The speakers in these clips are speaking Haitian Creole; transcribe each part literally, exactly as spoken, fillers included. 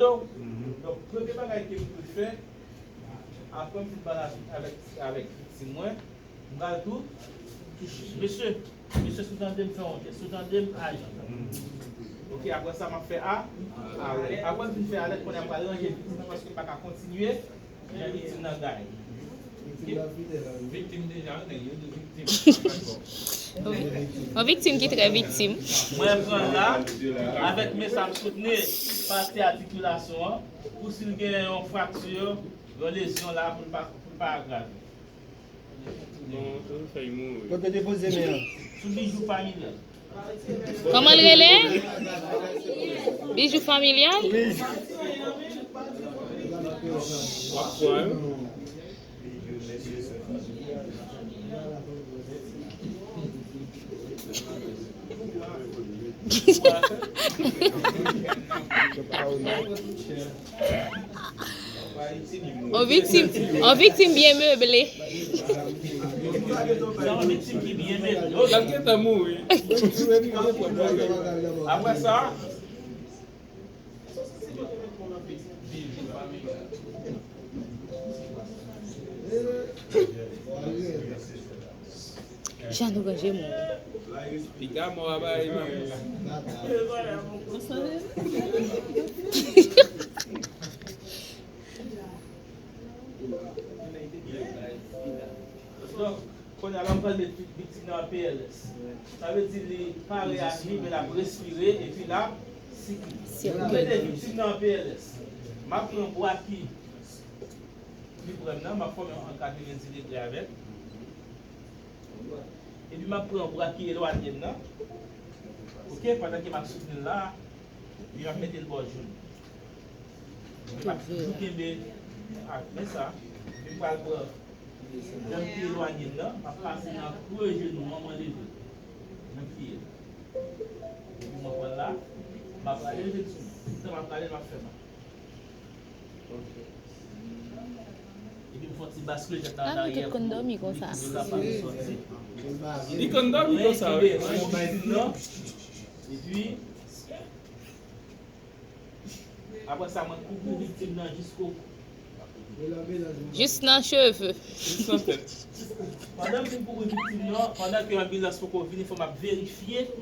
Donk, donk, premye bagay ke m dwe fè, apre m fin pale avèk, avèk viktim mwen, m pral tou touche. Mesye, mesye, si w tande m, fè yon jès. Si w tande m, aji. Ok, apre sa, m ap fè a, alèt. Apre m fin fè alèt, kounye a m pral ranje viktim nan paske m pa ka kontinye. Viktim nan gaye. Viktim deja, nèg yo di viktim. Yon viktim ki trè viktim. Mwen pran la, avèk men sa m soutni pati atikilasyon an, pou si l gen yon frakti, yon lezyon la, pou l pa, pou l pa agrave. Bon, fè l mouri. Kote w depoze men an? Sou bijou familyal. Kòman l rele? Bijou familyal? On viktim, on viktim byen meble. Se yon viktim ki byen meble. L ap gentan mouri. Apre sa, Jan nou ranje moun. Piga mò a bay manman. Donk, kounye a la, m pral met viktim nan an P L S. Sa vle di li pare aji, men l ap respire, epi l ap sikile. M mete viktim nan an P L S. M ap pran bwa ki pi pre m nan, m ap fòme yon anka de ven degre avè l. Epi m ap pran bra ki elwanye m nan. Ok, pandan ke m ap soutni l la, epi m ap mete l bò jou m. Epi m ap toujou kenbe ak men sa, epi m pral pran janm ki elwanye m nan, m ap pase nan kre jenou an, mwen leve nan pye l. Epi mwen pran l la, m ap rale l sou mwen. Toutan m ap rale l, m ap fè mal. Epi m fè yon ti baskil tèt la an aryè pou li kapab sòti. Li konn dòmi konsa, wi. Epi, apre sa, mwen kouvri viktim nan jisko kou. Jis nan cheve. Jis nan tèt. Pandan m fin kouvri viktim nan, pandan ke anbilans poko vini, fò m ap verifye si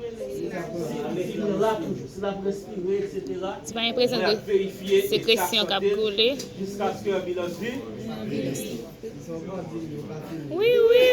viktim nan la toujou, si l ap respire, etsetera. Ti pa gen prezans de sekresyon k ap koule. Jiskaske anbilans vin. Wi, wi.